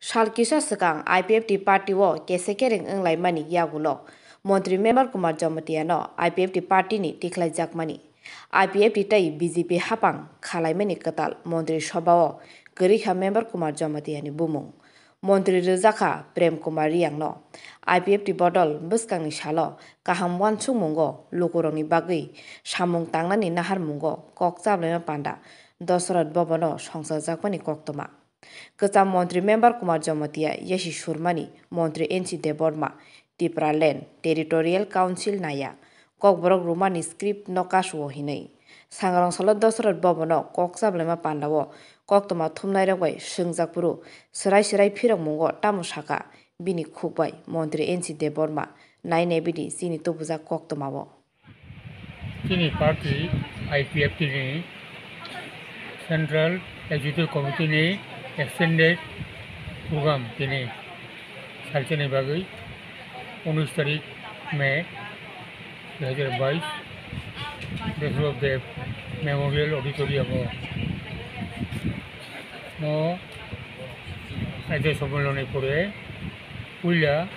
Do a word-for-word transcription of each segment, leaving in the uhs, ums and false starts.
Sal kisa swkang I P F T party o kese kereng wnglaimani yagulo Montri Member Kumar Jamatia no I P F T party ni tikhlaijakmani. I P F T tei B J P hapang khalaimani kwtal Montri Sobha o kwrwi kha Member Kumar Jamatia ni bumung. Montri rwjakha Prem Kumar Riang no. I P F T bodol bwskangni salo kaham uansukmungo lukurokni bagwi samung tangnani naharmungo kok chablaima panda Dosoroth Bhavan o songchajakmani koktwma. Kwcham Montri Member Kumar Jamatia yasi surmani Montri N C Debbarma Tipraland Territorial Council naiya, Kokborok Romani script no kasuo hinwi. Sangrong salo Dosoroth Bhavan o kok chablaima panda o koktwma thumnairok bai swngjak phuru swrai swrai phirokmungo tamo saka bini khuk bai Montri N C Debbarma nai nai bidi chini tubujak koktwma o. Chini party I P F T ni Central Executive Committee ni extended program tini salsa ni bagwi unis tarik May dui hajar bais Dosoroth Dev Memorial Auditorium o no Rajya Sammelon ni pore puila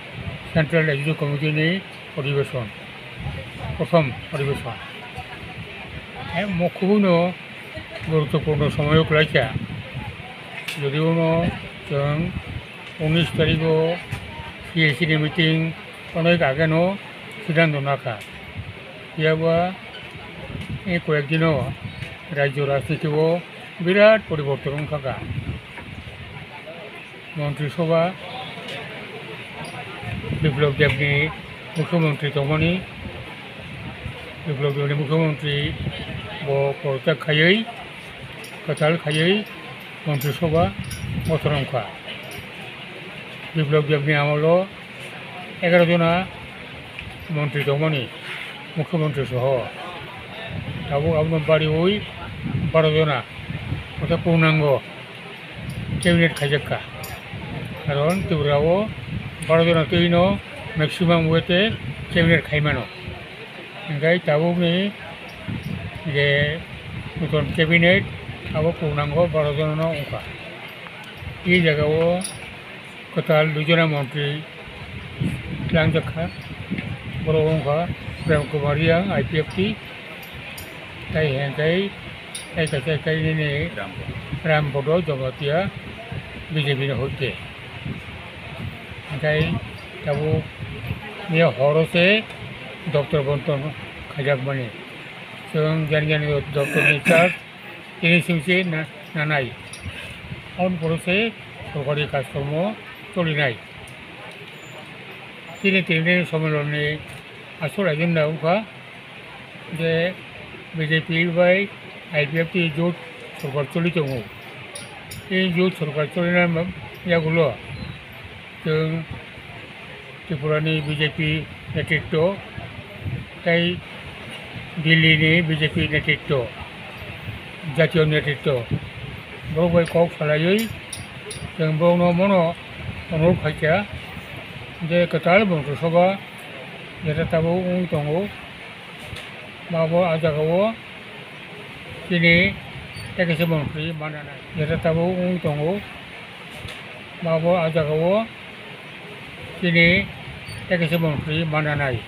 Central Executive Committee ni odhibeson, prothom odhibeson. Hai mokhubuno guruttopurno somoyo kwlaikha. Jodi uno chwng unis tarigo C A C ni meeting onek ageno siddhanto nakha. Phiya ba ei koyek dino rajyo rajniti o birat poriborton wngkha kha. Montri Sobha Biplab Deb ni Mukhyamantri tongmani, Biplab Deb ni Mukhyamantri bo porojak khaiwi, kwtal khaiwi Montri Sobha gothon wngkha. Biplab Deb ni amolo egaro jona montri tongmani, Mukhyamantri soho. Tabuk abono bariwi baro jona, orthat purnango cabinet khaijak kha. Karon Tripura o baro jona twi no maximum way te cabinet khai mano. Hingkhai tabuk ni je nutun cabinet abo purnango baro jona no wngkha. I jaga o kwtal dui jona montri tlangjak kha. Borok wngkha Prem Kumar Riang, I P F T, tei hingkhai tei kaisa khe nini Ram Bodo Jamatia B J P ni hoite. Hingkhai tabuk miya horo se doptor bonton khaijakmani. Chwng jani jani doptor ni charge tini singsi na-, nanai. Aboni pore se sorkari kajkormo cholinai. Chini tini sommelon ni asol agenda wngkha je B J P bai I P F T jot sorkar choli tongo. Tei jot sorkar cholina yagulo chwng Tripura ni B J P netritwo tei Delhi ni B J P netritwo, jatiyo netritwo, borok bai kok salaiwi chwng borokno mono onurodh khaikha je kwtal Montri Sobha jetai tabuk wngwi tongo, ba bo ah jagao chini tei kaisa montri mananai. Jetai tabuk wngwi tongo, ba bo ah jagao chini tei kaisa montri mananai.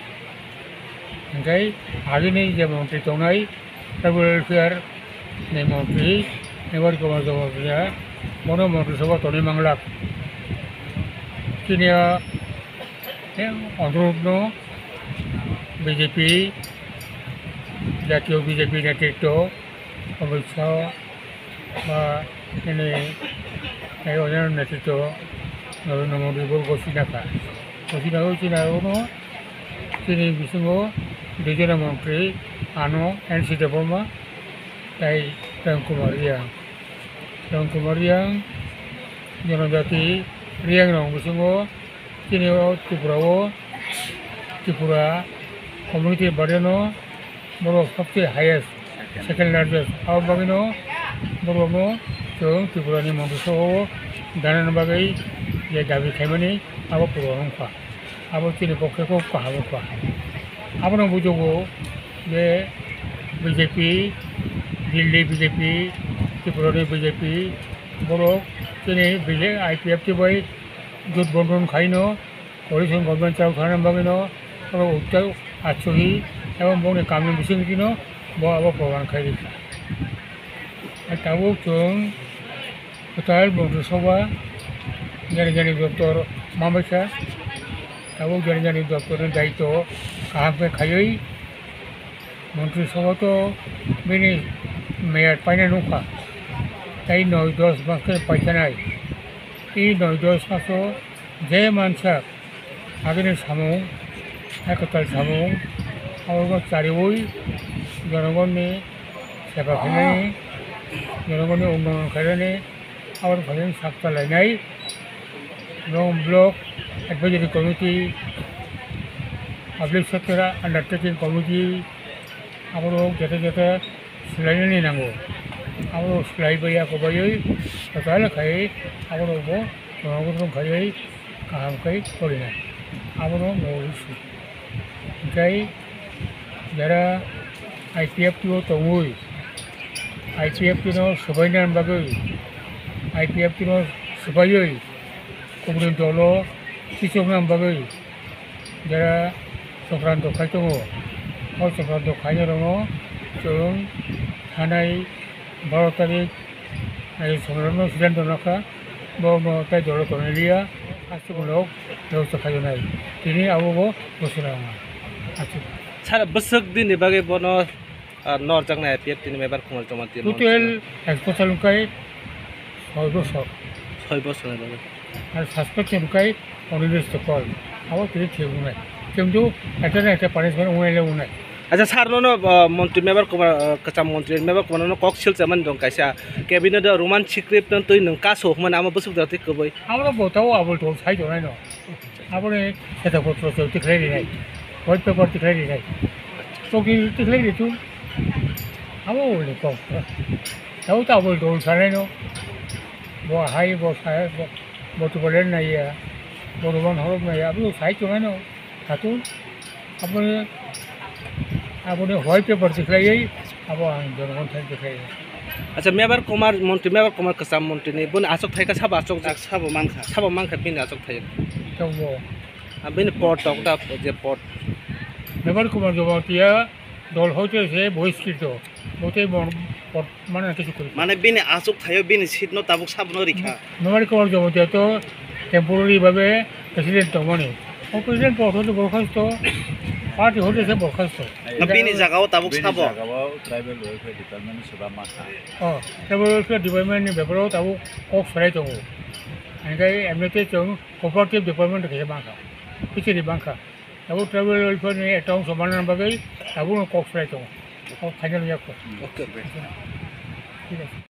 Hingkhai agini je montri tongnai, tribal welfare ni montri, Mevar Kumar Jamatia, bono Montri Sobha tonwi manglak. Chini a, eh, onurodh no B J P, jatiyo B J P netritwo, Amit Shah, ba nini, eh, onyaino netritwo, Narendra Modi bo gosina kha. Gosina kha, gosina kha, uno chini bisingo dui jona montri, ano N C Debbarma, tei Prem Kumar Riang. Prem Kumar Riang, jonojati Riang rok bisingo, chini o Tripura o, Tripura community bade no, borok sabse highest, second largest. Abo bagwi no borok no chwng Tripura ni Montri Sobha o danani bagwi je dabi khaimani abo pura wngkha. Abo chini pokhe kok kaham wngkha. Abono bujugo je B J P, Delhi B J P, Tripura ni B J P, borok Chini bini I P F T bai jut bondhon khaino, coalition government chao thana bagwino, oro uttai achuhi, ebong bongni kamni bising kino, bo abo proman khai rikha. Tabuk chwng kwtal Montri Sabha, jani jani doptor mamaikha, tabuk jani jani doptorni daitw kaham khe khaiwi, Montri Sabha to bini meyad paina nukha, tei noi dos mas khe paikhanai. I noi dos maso je mansa agini samung, hai kwtal samung, abono chariwi jonogonni seba khainani, jonogonni unnoyon khainani, aboni phaiyung sak chalainai, rong block advisory committee, public sector undertaking committee, aborok jete jete swlainani nango. Aborok swlaibai ya kwbaiwi kwtal khai aborokbo tongnago tong khaiwi kaham khai tolinai. Abono mungwi su. Hinkhe jara I P F T o tongwi, I P F T no swbaina bagwi, I P F T no swbaiwi kubuni dolo kichokna bagwi jara chokranto khai tongo. O chokranto khainairokno chwng thanai baro tarik, ai, chokranto siddanto nakha, borokno tei dolo tongnai liya, aswk borok bebosta khaijaknai. Tini abobo bwswk rang aswk. Sir, bwswk dinni bagwi bono ah, norjaknai I P F T ni member Kumar Jamatia total exposure wngkha soi bosor. Soi bosor ni bagwi. Ar suspension wngkha only list call. Abo tini thik wngnai. Kintu ekta na ekta punishment wngnai le wngnai. Acha sir, nono, ah, montri member Kumar, ah, kwcham montri member Kumar nono kok silchamani dong kaisa cabinet o Roman script no twi nwng kaso hwnmani amo bwswk jati kwbwi. Amo bo tao abo tong sai tongnai no. Aboni seta potro se tikhlai rinai, white paper tikhlai rinai, chokni tikhlai ritu, abo uli kok. Tabo ta abo dol sanai no, bo hai bo sai bo, bo tu bolen nai ya, bo roman horok nai ya, abo sai chonai no, hatu, aboni, aboni white paper tikhlai, abo ang jonogon thai tikhlai. Acha, member Kumar, montri member Kumar kwcham montri ni boni aswk thaika sabo aswk jak. Sabo mankha. Sabo mankha bini aswk thai. Tongbo. Ah, bini pot tok da je pot. Mebar Kumar Jamatia dol hoite se bohiskito. Bote mon pot mane kichu kori. Mane bini aswk thaio bini seat no tabuk sabno rikha. Mebar Kumar Jamatia to temporary babe president tongmani. O president pot hoite borkhasto, party hoite se borkhasto. Na bini jagao tabuk bini sabo. Jagao tribal welfare department ni soba masa. O, tribal welfare department ni beparo tabuk kok sarai tongo. Hinkhe M L A te chwng Cooperative department khe bangkha, kichiri bangkha. Abo tribal welfare ni ekta ongso manna bagwi tabukno kok swlai tongo. Kok final yakho. Okay, okay. Thik ase.